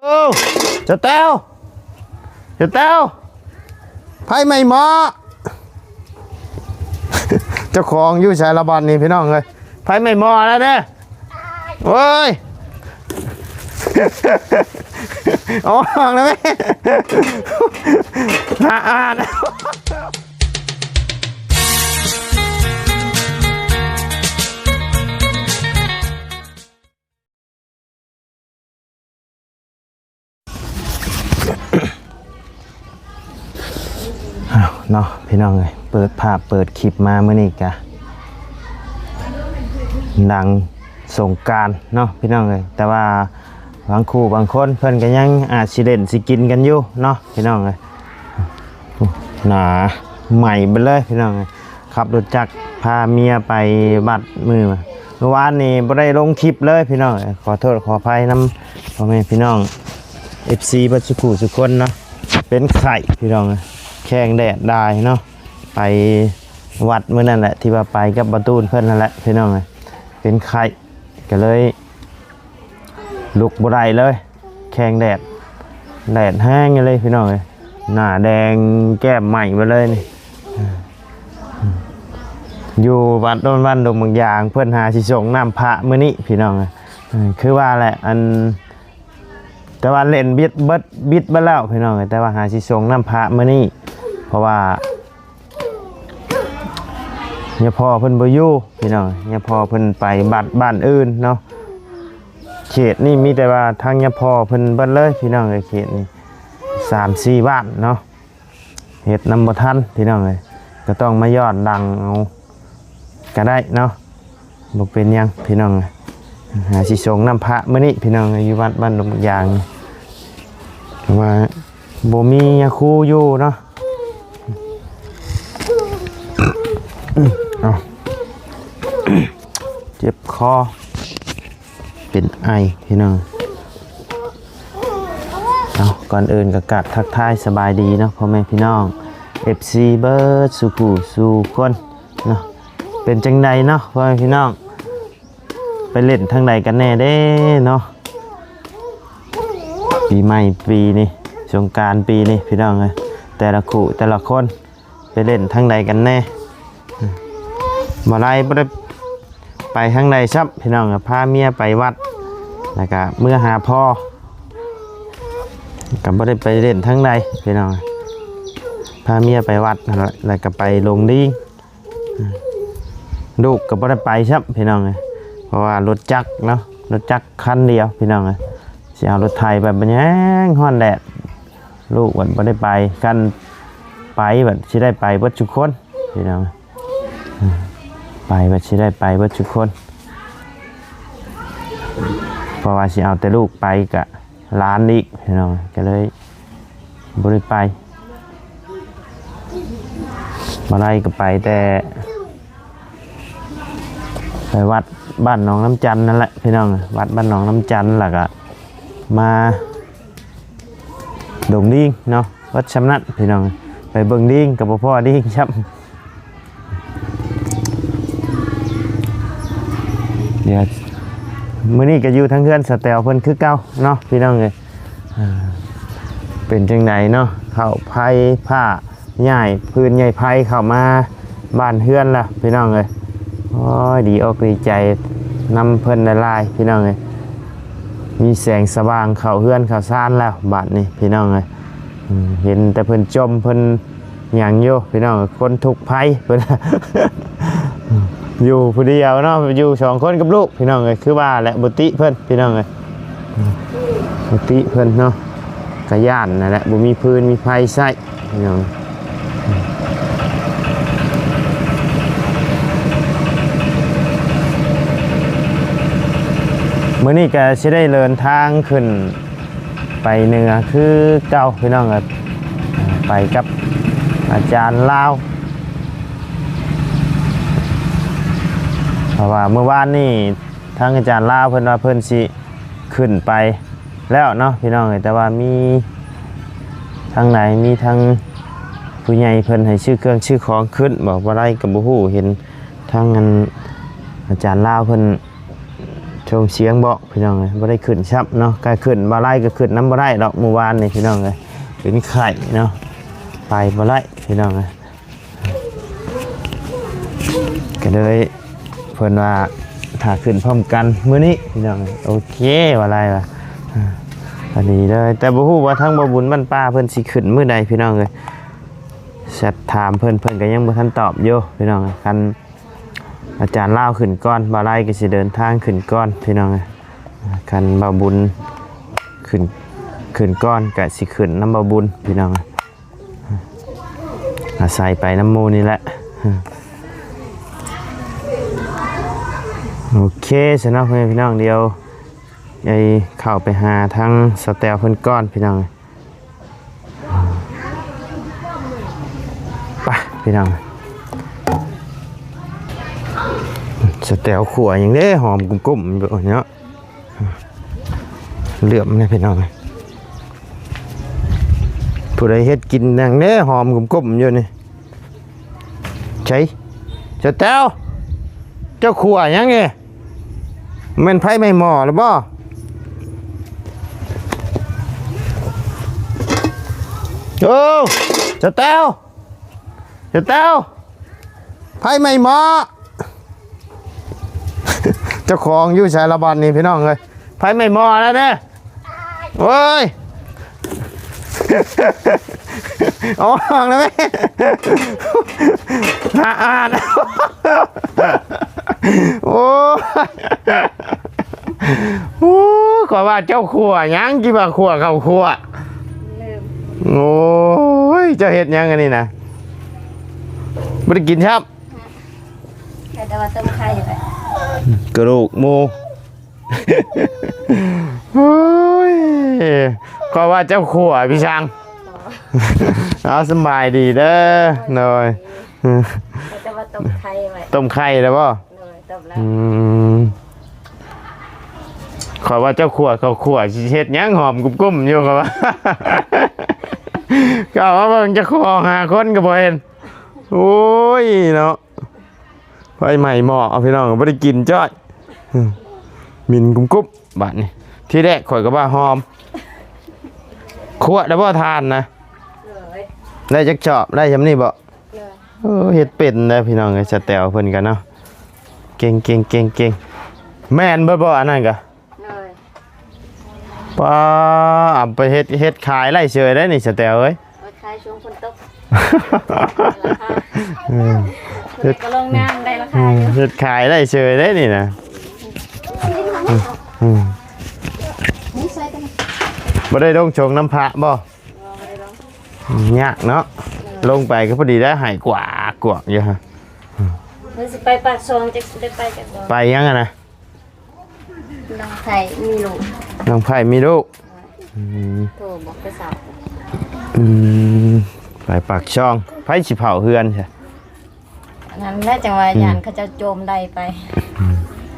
ໂອ້ ສະແຕວ ສະແຕວ ໄຟໄໝ້ໝໍ້ ເຈົ້າຂອງຢູ່ໃສລະບັດນີ້ພີ່ນ້ອງເອີຍ? ໄຟໄໝ້ໝໍ້ແລ້ວເດີ. ໂອ້ຍ ອອກແລ້ວແມ່ ຫາອ່ານ. ອ້າວ ເນາະ ພີ່ນ້ອງເອີຍ ເປີດພາບເປີດຄລິບມາມື້ນີ້ກະຫຼັງສົງການເນາະ ພີ່ນ້ອງເອີຍ ແຕ່ວ່າບາງຄູ່ບາງຄົນເພິ່ນກະຍັງອາດຊິຫຼິ້ນຊິກິນກັນຢູ່ເນາະ ພີ່ນ້ອງເອີຍ. ໜາ ໄໝ້ເບິດເລີຍພີ່ນ້ອງ. ຂັບລົດຈັກພາເມຍໄປວັດມື້ ມື້ວານນີ້ບໍ່ໄດ້ລົງຄລິບເລີຍພີ່ນ້ອງ. ຂໍໂທດຂໍອະໄພນຳພໍ່ແມ່ພີ່ນ້ອງ ເອັຟຊີ ເບິດສູ່ຜູ້ສູ່ຄົນເນາະ. ເປັນໄຂ້ພີ່ນ້ອງ ແຂ້ງແດດດາຍເນາະ. ໄປວັດມື້ນັ້ນແຫຼະ ທີ່ວ່າໄປກັບບ່າວຕູນເພິ່ນນັ້ນແຫຼະພີ່ນ້ອງ. ເປັນໄຂ້ ກະເລີຍລຸກບໍ່ໄດ້ເລີຍ ແຂ້ງແດດ ແດດແຮງຢູ່ເລີຍພີ່ນ້ອງເອີຍ. ໜ້າແດງແກ້ມໄໝ້ເບິດເລີຍນີ້. ຢູ່ວັດໂນນວັນດົງບາງຢາງ ເພິ່ນຫາຊິສົງນ້ຳພະມື້ນີ້ພີ່ນ້ອງເອີຍ. ຄືວ່າແຫຼະ ອັນ ແຕ່ວ່າເຫຼັ້ນບິດເບິດ ບິດເບິດແລ້ວພີ່ນ້ອງເອີຍ ແຕ່ວ່າຫາຊິສົງນ້ຳພະມື້ນີ້ ເພາະວ່າຍາພໍ່ເພິ່ນບໍ່ຢູ່ພີ່ນ້ອງ. ຍາພໍ່ເພິ່ນໄປວັດບ້ານອື່ນເນາະ. ເຂດນີ້ມີແຕ່ວ່າທາງຍາພໍ່ເພິ່ນເບິດເລີຍພີ່ນ້ອງເອີຍ. ເຂດນີ້ສາມສີ່ບ້ານເນາະ ເຮັດນຳບໍ່ທັນພີ່ນ້ອງເອີຍ ກະຕ້ອງມາຍ້ອນຫຼັງເອົາກະໄດ້ເນາະ. ບໍ່ເປັນຫຍັງພີ່ນ້ອງ ຫາຊິສົງນ້ຳພະມື້ນີ້ພີ່ນ້ອງ ຢູ່ວັດບ້ານດົງບາງຢາງ. ແຕ່ວ່າບໍ່ມີຍາຄູຢູ່ເນາະ. ເອົາ ເຈັບຄໍ ເປັນໄອພີ່ນ້ອງ. ເອົາ ກ່ອນອື່ນກະກາບທັກທາຍສະບາຍດີເນາະ ພໍ່ແມ່ພີ່ນ້ອງ ເອັຟຊີ ເບິດສູ່ຜູ້ສູ່ຄົນເນາະ. ເປັນຈັ່ງໃດເນາະ ພໍ່ແມ່ພີ່ນ້ອງ ໄປຫຼິ້ນທາງໃດກັນແດ່ເດ້ເນາະ? ປີໃໝ່ປີນີ້ ສົງການປີນີ້ພີ່ນ້ອງເອີຍ ແຕ່ລະຄູ່ແຕ່ລະຄົນ ໄປຫຼິ້ນທາງໃດກັນແດ່? ບໍ່ໄດ້ ບໍ່ໄດ້ໄປທາງໃດຊ້ຳພີ່ນ້ອງ. ພາເມຍໄປວັດ ແລ້ວກະເມືອຫາພໍ່ ກະບໍ່ໄດ້ໄປຫຼິ້ນທາງໃດພີ່ນ້ອງ. ພາເມຍໄປວັດ ແລ້ວກະໄປລົງລີງ. ລູກກະບໍ່ໄດ້ໄປຊ້ຳພີ່ນ້ອງເອີຍ ເພາະວ່າລົດຈັກເນາະ ລົດຈັກຄັນດຽວພີ່ນ້ອງເອີຍ. ຊິເອົາລົດໄຖໄປ ມັນແຮງຮ້ອນແດດ ລູກບັດບໍ່ໄດ້ໄປ. ຄັນໄປບັດຊິໄດ້ໄປເບິດທຸກຄົນພີ່ນ້ອງ ໄປບັດຊິໄດ້ໄປເບິດທຸກຄົນ ເພາະວ່າຊິເອົາແຕ່ລູກໄປກະຫຼານອີກພີ່ນ້ອງ ກະເລີຍບໍ່ໄດ້ໄປ. ບໍ່ໄດ້ກະໄປແຕ່ ໄປວັດບ້ານໜອງນ້ຳຈັນນັ້ນແຫຼະພີ່ນ້ອງ ວັດບ້ານໜອງນ້ຳຈັນ ແລ້ວກະມາດົງລີງເນາະ ເບິດຊ່ຳນັ້ນພີ່ນ້ອງ. ໄປເບິ່ງລີງກະບໍ່ພໍ້ລີງຊ້ຳ. ດຽວ ມື້ນີ້ກະຢູ່ທາງເຮືອນສະແຕວເພິ່ນຄືເກົ່າເນາະ ພີ່ນ້ອງເອີຍ. ເປັນຈັ່ງໃດເນາະ ເຂົ້າໄຟ ຜ້າ ຍ້າຍພື້ນຍ້າຍໄຟເຂົ້າມາບ້ານເຮືອນລະພີ່ນ້ອງເອີຍ. ໂອ້ຍ ດີອົກດີໃຈນຳເພິ່ນຫຼາຍໆ ພີ່ນ້ອງເອີຍ ມີແສງສະຫວ່າງເຂົ້າເຮືອນເຂົ້າຊານແລ້ວບາດນີ້ ພີ່ນ້ອງເອີຍ. ເຫັນແຕ່ເພິ່ນຈົ່ມເພິ່ນຫຍັງຢູ່ພີ່ນ້ອງ ຄົນທຸກໄພເພິ່ນ ຢູ່ຜູ້ດຽວເນາະ ຢູ່ສອງຄົນກັບລູກ ພີ່ນ້ອງເອີຍ. ຄືວ່າແຫຼະ ບໍ່ຕິເພິ່ນ ພີ່ນ້ອງເອີຍ ບໍ່ຕິເພິ່ນເນາະ ກະຢ້ານນັ້ນແຫຼະ ບໍ່ມີຟືນມີໄຟໃຊ້ ພີ່ນ້ອງ. ມື້ນີ້ກະຊິໄດ້ເດີນທາງຂຶ້ນໄປເໜືອຄືເກົ່າ ພີ່ນ້ອງເອີຍ ໄປກັບອາຈານລາວ ເພາະວ່າມື້ວານນີ້ ທາງອາຈານລາວເພິ່ນວ່າເພິ່ນຊິຂຶ້ນໄປແລ້ວເນາະ ພີ່ນ້ອງເອີຍ. ແຕ່ວ່າມີທາງໃດ ມີທາງຜູ້ໃຫຍ່ເພິ່ນໃຫ້ຊື້ເຄື່ອງຊື້ຂອງຂຶ້ນບໍ ບໍ່ໄດ້ກະບໍ່ຮູ້. ເຫັນທາງອັນ ອາຈານລາວເພິ່ນໂທ ໂດມສຽງເບາະພີ່ນ້ອງເອີຍ ບໍ່ໄດ້ຂຶ້ນຊ້ຳເນາະ ກະຂຶ້ນບໍ່ໄດ້ ກະຂຶ້ນນຳບໍ່ໄດ້ດອກ ມື້ວານນີ້ພີ່ນ້ອງເອີຍ ເປັນໄຂ້ເນາະ ໄປບໍ່ໄດ້ພີ່ນ້ອງເອີຍ ກະເລີຍເພິ່ນວ່າຖ້າຂຶ້ນພ້ອມກັນມື້ນີ້ພີ່ນ້ອງເອີຍ ໂອເຄວ່າຫຼາຍວ່າ ອ່າ ອັນນີ້ເດີ ແຕ່ບໍ່ຮູ້ວ່າທາງບ່າວບຸນບ້ານປ່າເພິ່ນຊິຂຶ້ນມື້ໃດພີ່ນ້ອງເອີຍ ແຊັດຖາມເພິ່ນ ເພິ່ນກະຍັງບໍ່ທັນຕອບຢູ່ພີ່ນ້ອງເອີຍ ຄັນ ອາຈານລາວຂຶ້ນກ່ອນ ບ່າວໄລກໍຊິເດີນທາງຂຶ້ນກ່ອນພີ່ນ້ອງເອີຍ ຄັນບ່າວບຸນຂຶ້ນ ຂຶ້ນກ່ອນກໍຊິຂຶ້ນນຳບ່າວບຸນພີ່ນ້ອງເອີຍ ອາໄສໄປນຳໝູ່ນີ້ແຫຼະ ໂອເຄຊັ້ນເນາະ ພໍ່ແມ່ພີ່ນ້ອງ ດຽວໄອ້ເຂົ້າໄປຫາທາງສາວແຕວເພິ່ນກ່ອນພີ່ນ້ອງເອີຍ. ໄປພີ່ນ້ອງ ສະແຕວຂົ້ວຫຍັງເດ້ ຫອມກຸ້ມໆຢູ່ເນາະ ເຫຼືອມແດ່ພີ່ນ້ອງ ຜູ້ໃດເຮັດກິນຫຍັງເດ້ ຫອມກຸ້ມໆຢູ່ນີ້ ໃສ ສະແຕວ ເຈົ້າຂົ້ວຫຍັງນີ້? ແມ່ນໄຟໄໝ້ໝໍ້ຫຼືບໍ່? ໂອ້ ສະແຕວ ສະແຕວ ໄຟໄໝ້ໝໍ້ ເຈົ້າຂອງຢູ່ໃສລະບັດນີ້ພີ່ນ້ອງເອີຍ ໄຟໄໝ້ໝໍ້ແລ້ວເດີ. ໂອ້ຍ ອອກແລ້ວແມ່ ຫາອ່ານ ໂອ້ຍ ໂອ້ຍ ຂ້ອຍວ່າເຈົ້າຂົ້ວຫຍັງ ຄິດວ່າຂົ້ວເຂົ້າຂົ້ວ ລືມ ໂອ້ຍ ເຈົ້າເຮັດຫຍັງອັນນີ້ນະ ບໍ່ໄດ້ກິນຊ້ຳ ແຕ່ວ່າຕົ້ມໄຂ່ໄປ ກະດູກໝູ ໂອ້ຍ ຂ້ອຍວ່າເຈົ້າຂົ້ວພີ່ຊ່າງ ເອົາ ສະບາຍດີເດີ ໂດຍ ແຕ່ວ່າຕົ້ມໄຂ່ໄວ້ ຕົ້ມໄຂ່ແລ້ວບໍ່? ໂດຍ ຕົ້ມແລ້ວ ອືມ ຂ້ອຍວ່າເຈົ້າຂົ້ວ ເຂົາຂົ້ວຊິເຮັດຫຍັງຫອມກຸ້ມໆຢູ່ ຂ້ອຍວ່າ ກໍເອົາມາເບິ່ງ ເຈົ້າຂອງຫ້າຄົນກໍບໍ່ເຫັນ ໂອ້ຍເນາະ. ໄຟໄໝ້ໝໍ້ ເອົາ ພີ່ນ້ອງ ບໍ່ໄດ້ກິນຈ້ອຍ ອືມ ໝິ່ນກຸ້ມໆ ບາດນີ້ ທີແລກຂ້ອຍກໍວ່າຫອມ ຂົ້ວໄດ້ບໍ່ຖ່ານນະ? ໂດຍ ໄດ້ຈັກຈອບ ໄດ້ຊ່ຳນີ້ບໍ່? ໂດຍ ເອີ ເຮັດເປັນແລ້ວ ພີ່ນ້ອງເອີຍ ສະແຕວເພິ່ນກໍເນາະ ເກັ່ງໆໆໆ ແມ່ນເບິດບໍ່ ອັນນັ້ນກໍ? ໂດຍ ປ້າ ເອົາໄປເຮັດ ເຮັດຂາຍໄດ້ເສີຍໄດ້ນີ້ ສະແຕວເອີຍ ເອົາໄປຂາຍຊ່ວງຝົນຕົກ ລາຄາ ເອີ ເຮັດ ກໍລົງງາມໄດ້ລາຄາຢູ່ ເຮັດຂາຍໄດ້ເສີຍໄດ້ນີ້ນະ ອືມ ນີ້ໃສ່ຕົວນີ້ ບໍ່ໄດ້ລົງຊົງນຳພະບໍ່? ບໍ່ ບໍ່ໄດ້ລົງ ຍາກເນາະ ເອີ ລົງໄປກໍພໍດີໄດ້ ໃຫ້ກວາກໆຢູ່ຮະ ເພິ່ນຊິໄປປາກຊ່ອງ ຈັກຊິໄດ້ໄປຈັກບໍ່ ໄປຫຍັງຫັ້ນນະ? ນ້ອງໄຜ່ມີລູກ ນ້ອງໄຜ່ມີລູກ ອືມ ໂທບອກແຕ່ເຊົ້າ ອືມ ໄປປາກຊ່ອງ ໃຜຊິເຝົ້າເຮືອນຊະ ອັນນັ້ນແຫຼະ ຈັ່ງວ່າ ອືມ ຢ້ານເຂົາເຈົ້າໂຈມໄດ້ໄປ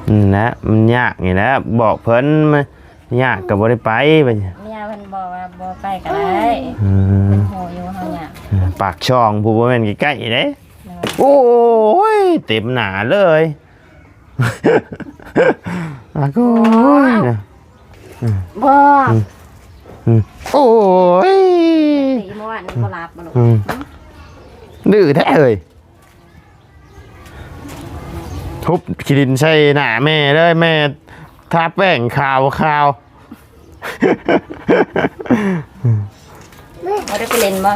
ອືມ ນັ້ນແຫຼະ ມັນຍາກນີ້ແຫຼະ ບອກເພິ່ນ ຍາກກໍບໍ່ໄດ້ໄປ ບັດນີ້ ເມຍເພິ່ນບອກວ່າບໍ່ໄປກໍໄດ້ ອືມ ເພິ່ນຮູ້ຢູ່ເຮົາຍາກ ເອີ ປາກຊ່ອງ ຜູ້ບໍ່ແມ່ນໃກ້ໆເດ້ ໂດຍ ໂອ້ຍ ເຕັມໜ້າເລີຍ ອາ ໂອ້ຍ ນະ ບໍ່ ອືມ ອືມ ໂອ້ຍ ຕີມື້ວານນີ້ບໍ່ຫຼັບບໍ່ລູກ ອືມ ດື້ແທ້ເອີຍ ທຸບຂີ້ດິນໃສ່ໜ້າແມ່ເລີຍ ແມ່ທາແປ້ງຂາວໆ ບໍ່ໄດ້ໄປຫຼິ້ນບໍ່?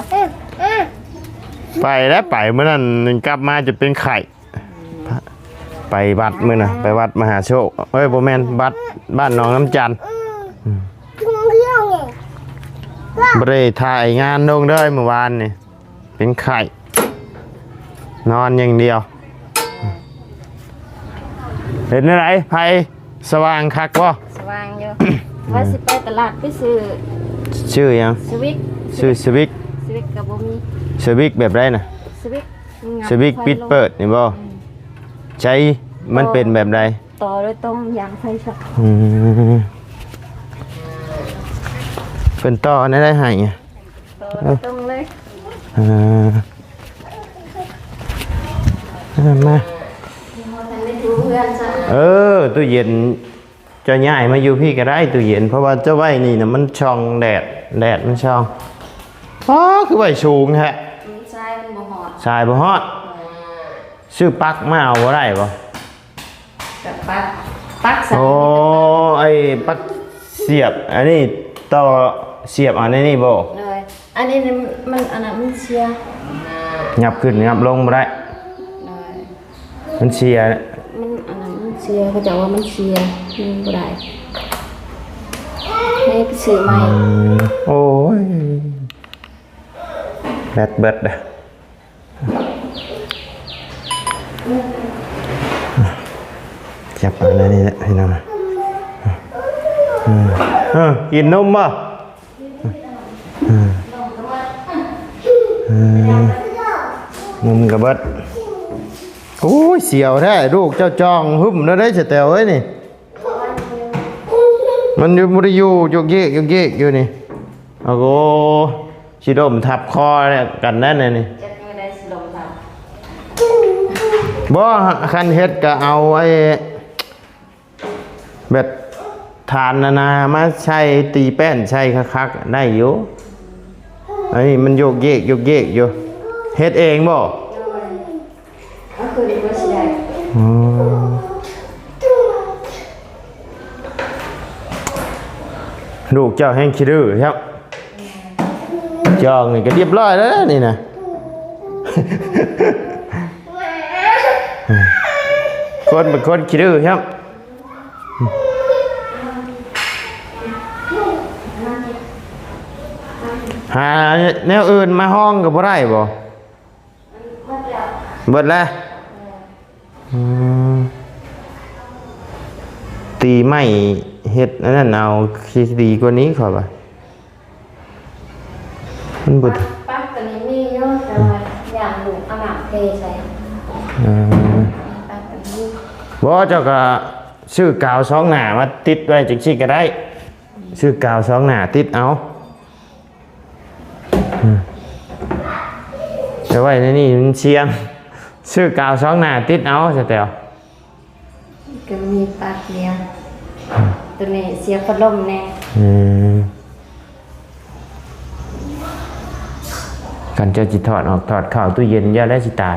ໄປແລ້ວ ໄປມື້ນັ້ນກັບມາຈົນເປັນໄຂ້ ໄປວັດມື້ນະ ໄປວັດມະຫາໂຊກ ເອີຍ ບໍ່ແມ່ນ ວັດບ້ານໜອງນ້ຳຈັນ ອືມ ບໍ່ໄດ້ຖ່າຍງານລົງເດີ ມື້ວານນີ້ ເປັນໄຂ້ ນອນຢ່າງດຽວ ເປັນຈັ່ງໃດ ໄຟສະຫວ່າງຄັກບໍ່? ສະຫວ່າງຢູ່ ວ່າຊິໄປຕະຫຼາດໄປຊື້ ຊື້ຫຍັງ? ສະວິກ ຊື້ສະວິກ ສະວິກກໍບໍ່ມີ ສະວິກແບບໃດນະ? ສະວິກ ສະວິກປິດເປີດນີ້ບໍ່? ອືມ ໃຊ້ ມັນເປັນແບບໃດ? ຕໍ່ໂດຍຕົງ ຢາງໄຟຊັອກ ອືມ ເພິ່ນຕໍ່ແນວໃດໃຫ້? ຕໍ່ໂດຍຕົງເລີຍ ເອີ ເອີ ມາ ເອີ ຕູ້ເຢັນ ຈະຍ້າຍມາຢູ່ພີ້ກໍໄດ້ ຕູ້ເຢັນ ເພາະວ່າຈະໄວ້ນີ້ນະ ມັນຊ່ອງແດດ ແດດມັນຊ່ອງ. ອໍ ຄືໄວ້ສູງແທ້. ອືມ ຊາຍມັນບໍ່ຮອດ ຊາຍບໍ່ຮອດ. ຊື້ປັກມາເອົາບໍ່ໄດ້ບໍ່? ກັບປັກ ປັກໃສ່. ໂອ້ ໄອ້ປັກສຽບ ອັນນີ້ຕໍ່ສຽບເອົາໃນນີ້ບໍ່? ໂດຍ ອັນນີ້ມັນ ອັນນັ້ນມັນເສຍ ຫຍັບຂຶ້ນຫຍັບລົງບໍ່ໄດ້. ໂດຍ ມັນເສຍ ມັນ ອັນນັ້ນມັນເສຍ ເຂົາເຈົ້າວ່າມັນເສຍ ມັນບໍ່ໄດ້ ໃຫ້ໄປຊື້ໃໝ່. ອືມ ໂອ້ຍ ແບັດເບິດເດີ້. ຈັບເອົາແນວນີ້ແຫຼະພີ່ນ້ອງ. ເອີ ເອີ ກິນນົມບໍ່? ເອີ ເອີ ນົມກະເບິດ. ໂອ້ຍ ສຽວແທ້ ລູກເຈົ້າຈ່ອງຫຶ້ມແລ້ວເດ້ ສະແຕວເອີຍນີ້. ມັນຢູ່ ບໍ່ໄດ້ຢູ່ ໂຍກເຢກ ໂຍກເຢກຢູ່ນີ້. ໂອ້ໂຫ ຊິລົ້ມທັບຄໍກັນແນ່ນີ້. ຈັກມື້ໃດຊິລົ້ມທັບ. ບໍ່ ຄັນເຮັດກະເອົາໄອ້ ແບບຖານນານາມາໃສ່ ຕີແປ້ນໃສ່ຄັກໆ ໄດ້ຢູ່. ອັນນີ້ມັນໂຍກເຢກ ໂຍກເຢກຢູ່. ເຮັດເອງບໍ່? ໂດຍ ເອົາຄືນບໍ່ຊິໄດ້. ອໍ ລູກເຈົ້າແຮ່ງຂີ້ດື້ຄັບ. ຈອງນີ້ກໍລຽບຮ້ອຍແລ້ວນີ້ນະ. ຄົນເປັນຄົນຂີ້ດື້ຄັບ. ຫາແນວອື່ນມາຮອງກໍບໍ່ໄດ້ບໍ່? ເບິດແລ້ວ. ອືມ ຕີໄມ້ເຮັດອັນນັ້ນເອົາ ຊິດີກວ່ານີ້ຂ້ອຍວ່າ. ມັນບໍ່ ປັກ ປັກຕົວນີ້ມີຢູ່ ແຕ່ວ່າ ອືມ ຢ້ານລູກເອົານ້ຳເທໃສ່. ເອີ ປັກຕົວນີ້ ບໍ່ ເຈົ້າກໍຊື້ກາວຊອງໜ້າມາຕິດໄວ້ຈັ່ງຊີ້ກໍໄດ້. ອືມ ຊື້ກາວຊອງໜ້າຕິດເອົາ. ອືມ ແຕ່ໄວ້ໃນນີ້ມັນສ່ຽງ. ຊື້ກາວຊອງໜ້າຕິດເອົາ ສະແຕວ. ກໍມີປາກດຽວ. ອືມ ຕົວນີ້ເສຍພັດລົມແດ່. ອືມ ຄັນເຈົ້າຊິຖອດອອກຖອດເຂົ້າຕູ້ເຢັນ ຢ່າແລ້ວຊິຕາຍ.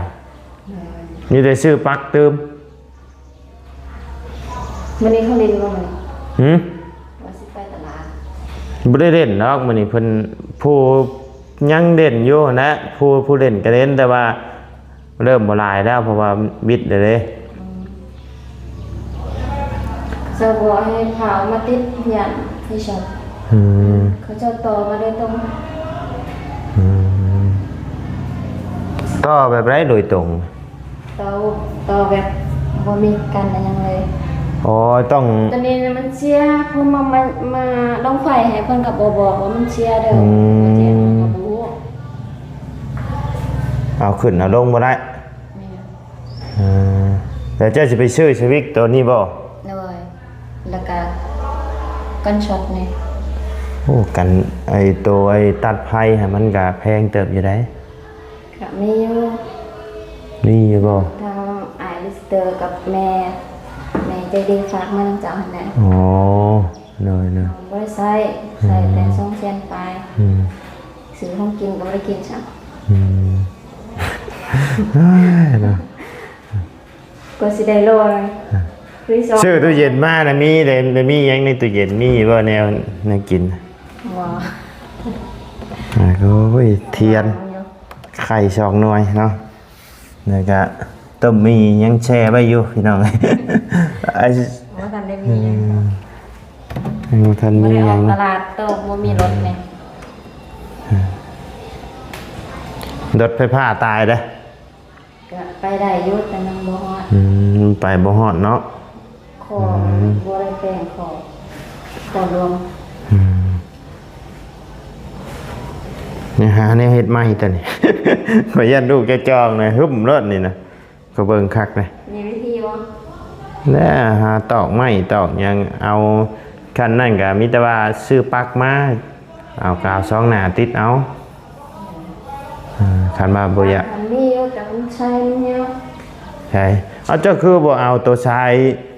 ເອີ ມີແຕ່ຊື້ປັກຕື່ມ. ມື້ນີ້ເຂົາຫຼິ້ນບໍ່ມື້ນີ້? ຫື? ວ່າຊິໄປຕະຫຼາດ. ບໍ່ໄດ້ຫຼິ້ນດອກມື້ນີ້ ເພິ່ນ ຜູ້ຍັງຫຼິ້ນຢູ່ຫັ້ນແຫຼະ ຜູ້ ຜູ້ຫຼິ້ນກໍຫຼິ້ນ ແຕ່ວ່າເລີ່ມບໍ່ຫຼາຍແລ້ວ ເພາະວ່າວິດແລ້ວເດ້. ອືມ ເຈົ້າບໍ່ໃຫ້ພາເອົາມາຕິດ ຢ້ານທີ່ຊັ້ນ. ອືມ ເຂົາເຈົ້າຕໍ່ມາໂດຍຕົງ. ອືມ ຕໍ່ແບບໃດໂດຍຕົງ? ຕໍ່ ຕໍ່ແບບບໍ່ມີກັນອີຫຍັງເລີຍ. ອໍ ຕ້ອງ ຕົວນີ້ມັນເສຍ ເພິ່ນມາ ມາ ມາລົງໄຟໃຫ້ ເພິ່ນກໍບໍ່ບອກວ່າມັນເສຍເດີ. ອືມ ບໍ່ແຈ້ງກໍບໍ່ຮູ້. ເອົາຂຶ້ນເອົາລົງບໍ່ໄດ້. ແມ່ນ. ເອີ ແລ້ວເຈົ້າຊິໄປຊື້ສະວິກຕົວນີ້ບໍ່? ໂດຍ ແລ້ວກະກັນຊັອດນີ້. ໂອ້ ກັນ ໄອ້ໂຕ ໄອ້ຕັດໄພຫັ້ນ ມັນກະແພງເຕີບຢູ່ໃດ. ກະມີຢູ່. ມີຢູ່ບໍ່? ທາງອ້າຍລິສເຕີກັບແມ່ ແມ່ໃຈດີຝາກມານຳເຈົ້າຫັ້ນແຫຼະ. ອໍ ໂດຍໆ. ບໍ່ໄດ້ໃຊ້ ໃຊ້ແຕ່ ອືມ ສອງແສນປາຍ. ອືມ ຊື້ຂອງກິນກໍບໍ່ໄດ້ກິນຊ້ຳ. ອືມ ເນາະ ກໍຊິໄດ້ໂລໜຶ່ງ. ຊື້ຕູ້ເຢັນມານະ ມີໄດ້ ໄດ້ມີຫຍັງໃນຕູ້ເຢັນ? ມີບໍ່ແນວ ແນວກິນ? ບໍ່. ອ່າ ໂອ້ຍ ທຽນ ໄຂ່ສອງໜ່ວຍເນາະ ແລ້ວກະຕົ້ມໝີ່ຍັງແຊ່ໄວ້ຢູ່ພີ່ນ້ອງ. ໄອ້ ບໍ່ທັນໄດ້ມີຫຍັງ. ອືມ ຍັງບໍ່ທັນມີຫຍັງ. ບໍ່ໄດ້ອອກຕະຫຼາດ ໂຕບໍ່ມີລົດນີ້. ອືມ ລົດໄຟຟ້າຕາຍເດ້. ກະໄປໄດ້ຢູ່ ແຕ່ມັນບໍ່ຮອດ. ອືມ ໄປບໍ່ຮອດເນາະ. ຂໍ້ມັນ ອືມ ບໍ່ໄດ້ແປງຂໍ້ ຂໍ້ລວມ. ອືມ ນີ້ຫາແນວເຮັດໃໝ່ຕົວນີ້. ຂ້ອຍຢ້ານລູກຈະຈອງນະ ຫຶ້ມໂລດນີ້ນະ. ກໍເບິ່ງຄັກເດ້. ມີວິທີບໍ່? ແລ້ວຫາຕອກໄມ້ຕອກຫຍັງເອົາ. ຄັນນັ້ນກໍມີແຕ່ວ່າຊື້ປັກມາ ເອົາກາວຊອງໜ້າຕິດເອົາ. ເອີ ຄັນວ່າບໍ່ຢາກ ມັນມີຢູ່ ແຕ່ມັນສາຍມັນຍາວ. ໃຊ່. ເອົາ ເຈົ້າຄືບໍ່ເອົາໂຕສາຍ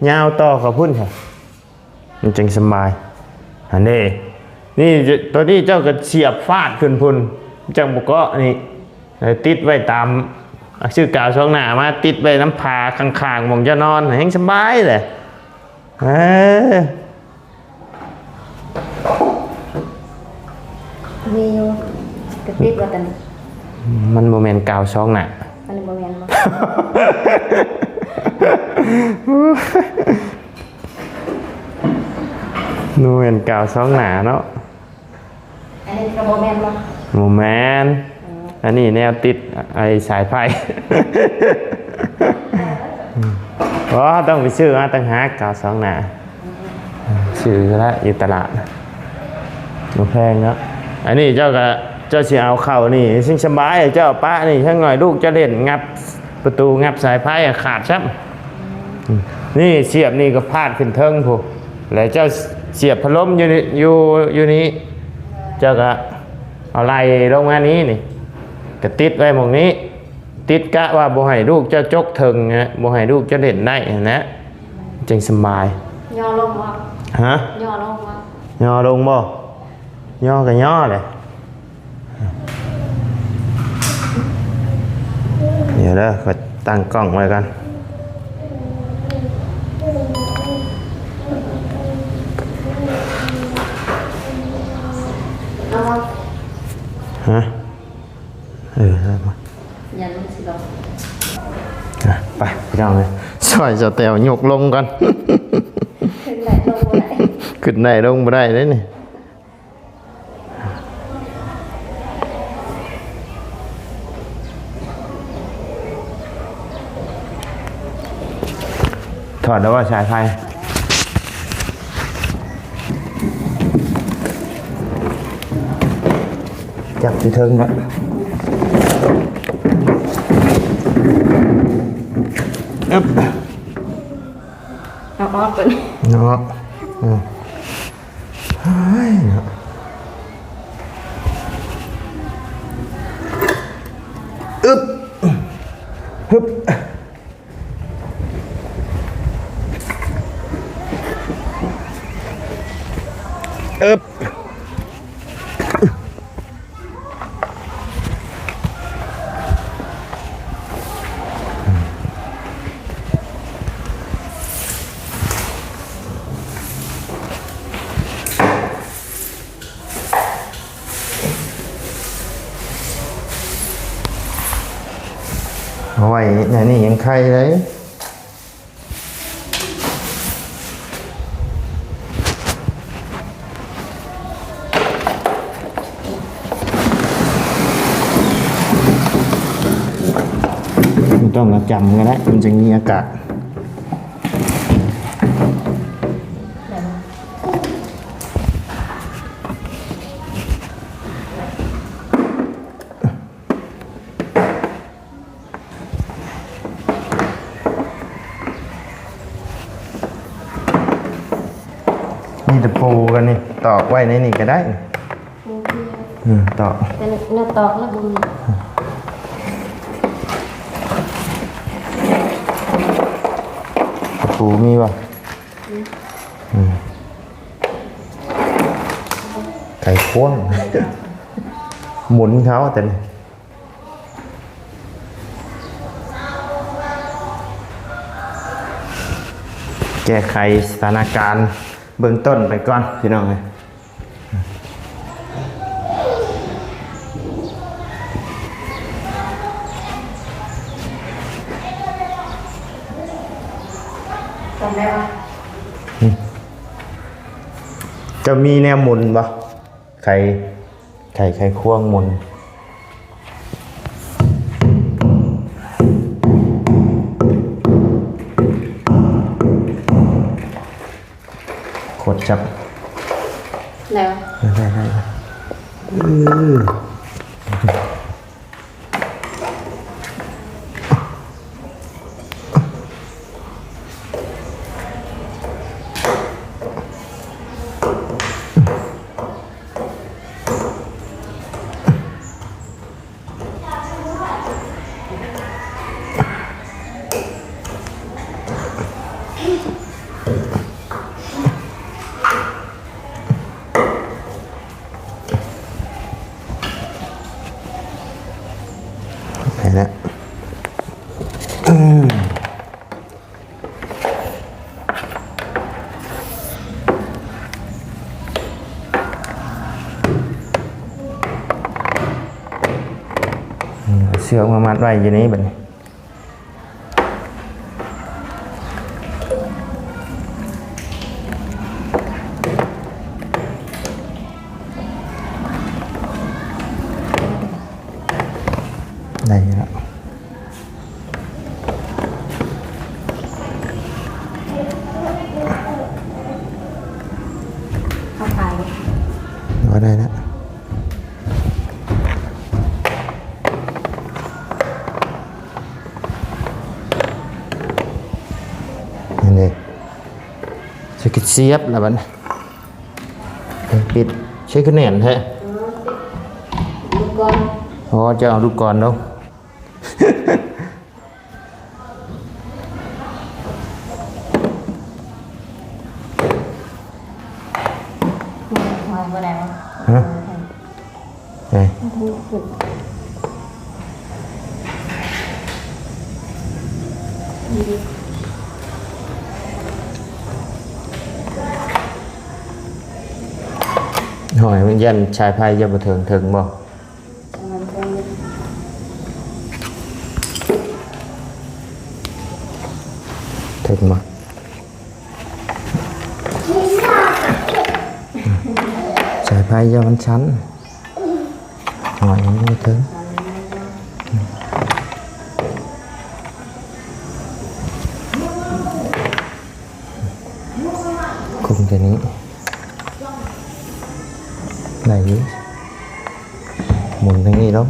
ຍາວຕໍ່ເຂົ້າພຸ້ນຊະ? ມັນຈັ່ງສະບາຍ. ອັນນີ້ ນີ້ ໂຕນີ້ເຈົ້າກໍສຽບຟາດຂຶ້ນພຸ້ນ ຈັ່ງບໍ່ເກາະນີ້. ເອີ ຕິດໄວ້ຕາມ ຊື້ກາວສອງໜ້າມາຕິດໄວ້ນຳຝາຂ້າງໆ ໝ່ອງເຈົ້ານອນ ແຮ່ງສະບາຍແຫຼະ. ເອີ ມີຢູ່ ກະຕິດວ່າແຕ່ ມັນບໍ່ແມ່ນກາວສອງໜ້າ. ອັນນີ້ບໍ່ແມ່ນບໍ່? ບໍ່ແມ່ນກາວສອງໜ້າເນາະ. ອັນນີ້ກໍບໍ່ແມ່ນບໍ່? ບໍ່ແມ່ນ. ອືມ ອັນນີ້ແນວຕິດໄອ້ສາຍໄຟ. ບໍ່ ຕ້ອງໄປຊື້ມາຕ່າງຫາກ ກາວສອງໜ້າ. ອືມ ຊື້ລະຢູ່ຕະຫຼາດ ບໍ່ແພງເນາະ. ອັນນີ້ເຈົ້າກໍ ເຈົ້າຊິເອົາເຂົ້ານີ້ ຊິງສະບາຍ ເຈົ້າປະນີ້ ຈັກໜ້ອຍລູກເຈົ້າເຫຼັ້ນ ງັບປະຕູ ງັບສາຍໄຟຂາດຊ້ຳ. ນີ້ສຽບນີ້ກໍພາດຂຶ້ນເທິງພຸ້ນ ແລ້ວເຈົ້າສຽບພັດລົມຢູ່ນີ້ ຢູ່ ຢູ່ນີ້ ເຈົ້າກໍເອົາໄລ່ລົງມານີ້ ນີ້ກໍຕິດໄວ້ໝ່ອງນີ້ ຕິດກະວ່າບໍ່ໃຫ້ລູກເຈົ້າຈົກເທິງນະ ບໍ່ໃຫ້ລູກເຈົ້າເຫຼັ້ນໄດ້ຫັ້ນນະ ຈຶ່ງສະບາຍ. ຍໍລົງບໍ່? ຮະ? ຍໍລົງບໍ່? ຍໍລົງບໍ່? ຍໍກໍຍໍແຫຼະ. ດຽວເດີ ຂ້ອຍຕັ້ງກ້ອງໄວ້ກ່ອນ. ຮະ? ເອີ ໄດ້ມາ ຢ້ານມັນຊິຫຼອກ. ອ່ະ ໄປ ພີ່ນ້ອງເອີຍ ຊ່ອຍສາວແຕວຍົກລົງກ່ອນ. ຂຶ້ນໄດ້ລົງບໍ່ໄດ້ ຂຶ້ນໄດ້ລົງບໍ່ໄດ້ເດ້ນີ້. ຖອດແລ້ວບໍ່ສາຍໄຟ? ຈັບຢູ່ເທິງເນາະ. ອຶບ ເອົາອອກກ່ອນເນາະ. ອືມ ເຮີ້ຍເນາະ ອຶບ ຮຶບ ອຶບ. ເອົາໄວ້ໃນນີ້ຍັງໄຄເລີຍ. ບໍ່ຕ້ອງມາຈ້ຳກໍໄດ້ ມັນຈຶ່ງມີອາກາດ. ມີຕະປູກັນນີ້ ຕອກໄວ້ໃນນີ້ກໍໄດ້. ໂອເຄ ອືມ ຕອກ ແຕ່ແນວຕອກລະບໍ່ມີ. ຕະປູມີບໍ່? ອືມ ອືມ ໄຂຄວງ ໝູນເຮົາແຕ່ນີ້. ແກ້ໄຂສະຖານະການເບື້ອງຕົ້ນໄປກ່ອນ ພີ່ນ້ອງເອີຍ. ຈຳໄດ້ປະ? ເຈົ້າມີແນວໝູນບໍ່? ໄຂ ໄຂ ໄຂຄວງໝູນ ກົດຈັບ ແລ້ວ ໄດ້ ໄດ້ ໄດ້ ເອີ. ໂ ແຫຼະ ເອົາເຊືອກມາມັດໄວ້ຢູ່ນີ້ບັດນີ້. ໄດ້ຢູ່ແລ້ວ ເຂົ້າໄປ ວ່າໄດ້ແລ້ວ. ອັນນີ້ ຊິກະສຽບລະບັດນີ້ ປິດ ໃຊ້ຄະແນນແທ້ ເອີ ປິດ ລູກກ່ອນ ອໍ ຈະເອົາລູກກ່ອນເນາະ ຫອຍບໍ່ໄດ້ຫວາ? ຮະ? ເອີ ຫອຍມັນຢ້ານສາຍໄຟຈະບໍ່ເຖິງ ເຖິງບໍ່? ເຖິງບໍ່? ສາຍໄຟຢ່າມັນຊັນ ຫອຍມັນບໍ່ເຖິງ ຄຸມແຕ່ນີ້ ໄດ້ຢູ່ ໝູນທາງນີ້ເນາະ.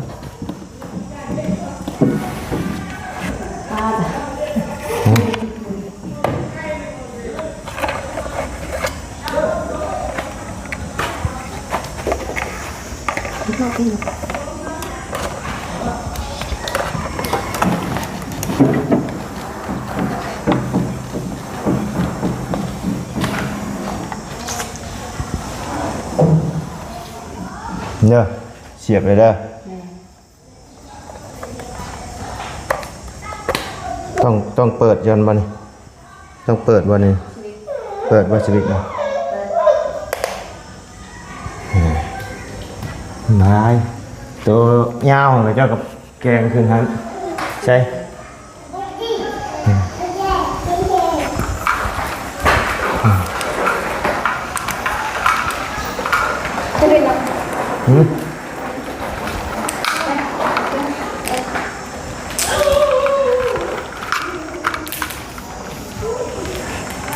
ເດີ ສຽບເລີຍເດີ. ຕ້ອງ ຕ້ອງເປີດຢູ່ບໍ່ນີ້? ຕ້ອງເປີດບໍ່ນີ້? ເປີດບໍ່ສະວິດນະ? ນາຍ ໂຕຍາວຫັ້ນ ເຈົ້າກໍແກງຂຶ້ນຫັ້ນ ໃສ່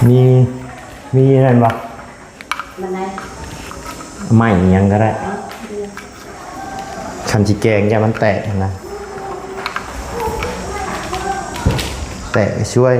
ມີ ມີນັ້ນບໍ່? ມັນໄດ້ ໄມ້ຫຍັງກໍໄດ້ ຄັນຊິແກງຢ່າມັນແຕກຫັ້ນນະ ແຕກຊ່ວຍ.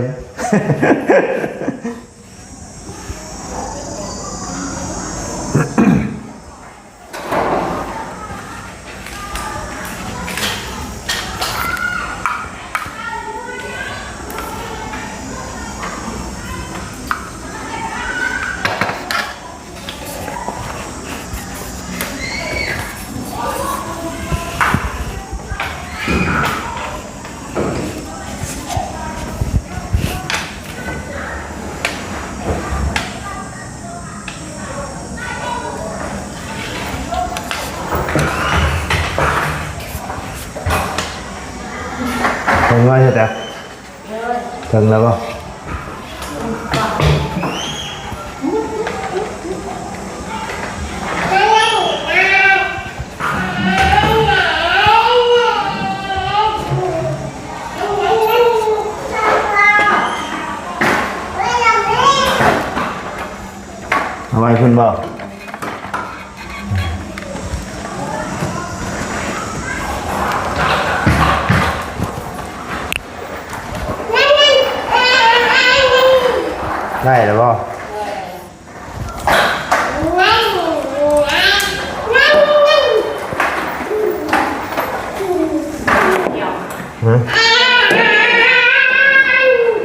ເຖິງແລ້ວ ເຖິງແລ້ວບໍ່? ເອົາໄວ້ພຸ້ນບໍ່? ໄດ້ແລ້ວບໍ່? ຮະ?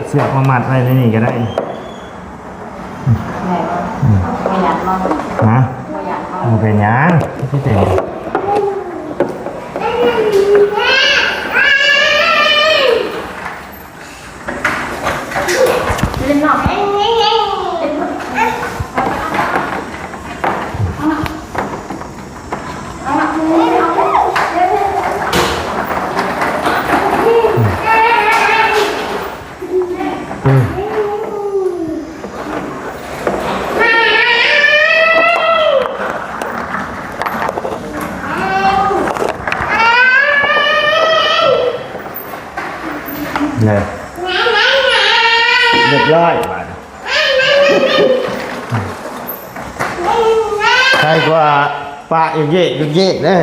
ເຊືອກມາມັດໄວ້ໃນນີ້ກໍໄດ້. ແມ່ນບໍ່? ອືມ ບໍ່ຢ້ານບໍ່? ຮະ? ບໍ່ຢ້ານບໍ່? ບໍ່ເປັນຫຍັງ ຊິເປັນຫຍັງ? ເປັນຫຍັງ? ນີ້ ຮຽບຮ້ອຍບາດນີ້. ໃສ່ກວ່າປະຢູ່ເຢກຢູ່ເຢກເດ້.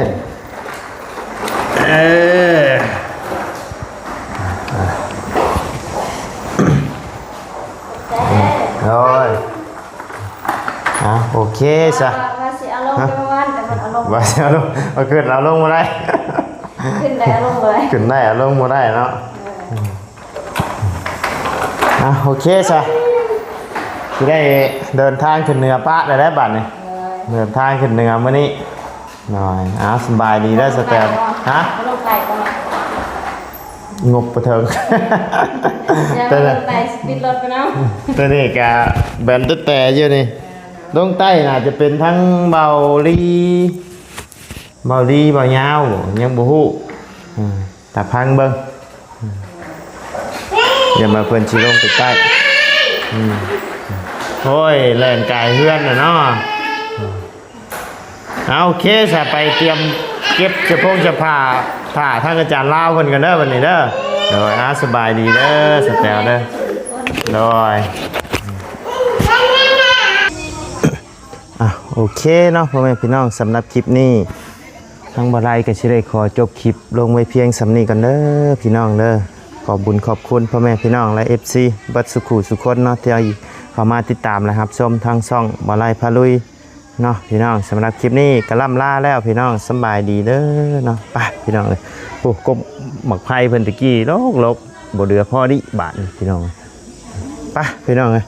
ເອີ ໂອ້ຍ ອ່ະ ໂອເຄຊະ. ວ່າ ວ່າຊິເອົາລົງ ຮະ? ແຕ່ວ່າວານ ແຕ່ມັນເອົາລົງ ວ່າຊິເອົາລົງ ເອົາຂຶ້ນເອົາລົງບໍ່ໄດ້ ຂຶ້ນໄດ້ເອົາລົງບໍ່ໄດ້ ຂຶ້ນໄດ້ເອົາລົງບໍ່ໄດ້ເນາະ. ເອີ ອ່ະ ໂອເຄຊະ ຊິໄດ້ເດີນທາງຂຶ້ນເໜືອປະແລ້ວແຫຼະບາດນີ້. ເດີນທາງຂຶ້ນເໜືອມື້ນີ້. ໂດຍ ອ້າວ ສະບາຍດີເດີສະແຕມ. ຮະ? ບໍ່ລົງໄກບໍ່? ງົບບໍ່ເຖິງ ແຕ່ລົງໄກ ສະປີດລົດໄປນຳ. ຕອນນີ້ກະແບນແຕ່ໆຢູ່ນີ້. ລົງໃຕ້ໜ້າຈະເປັນທັງເບົາລີ ເບົາລີ ເບົາຍາວ ຍັງບໍ່ຮູ້. ອືມ ຖ້າຟັງເບິ່ງ ຢ່າມາເພິ່ນຊິລົງໄປໃຕ້. ອືມ ໂອ້ຍ ແລ່ນກາຍເຮືອນນະເນາະ. ເອົາ ໂອເຄຊະ ໄປຕຽມເກັບສະໂພງສະຜ້າ ຖ້າທາງອາຈານລາວເພິ່ນກັນເດີບັດນີ້ເດີ. ໂດຍ ອ່າ ສະບາຍດີເດີສະແຕວເດີ. ໂດຍ ອ່ະ ໂອເຄເນາະ ພໍ່ແມ່ພີ່ນ້ອງ ສຳລັບຄລິບນີ້ ທາງບໍ່ໄລກໍຊິໄດ້ຂໍຈົບຄລິບລົງໄວ້ພຽງສ່ຳນີ້ກ່ອນເດີພີ່ນ້ອງເດີ. ຂອບບຸນຂອບຄຸນພໍ່ແມ່ພີ່ນ້ອງ ແລະ ເອັຟຊີ ເບິດສູ່ຄູ່ສູ່ຄົນເນາະ ທີ່ເຂົ້າມາຕິດຕາມ ແລະ ຮັບຊົມທາງຊ່ອງບໍ່ໄລພາລຸຍເນາະພີ່ນ້ອງ. ສຳລັບຄລິບນີ້ກໍລ່ຳລາແລ້ວພີ່ນ້ອງ ສະບາຍດີເດີເນາະ. ໄປພີ່ນ້ອງເອີຍ ໂອ້ ກົບໝາກໄຜ່ເພິ່ນຕະກີ້ ລົກໆ ບໍ່ເຫຼືອພໍດີບາດນີ້ພີ່ນ້ອງ. ໄປພີ່ນ້ອງເອີຍ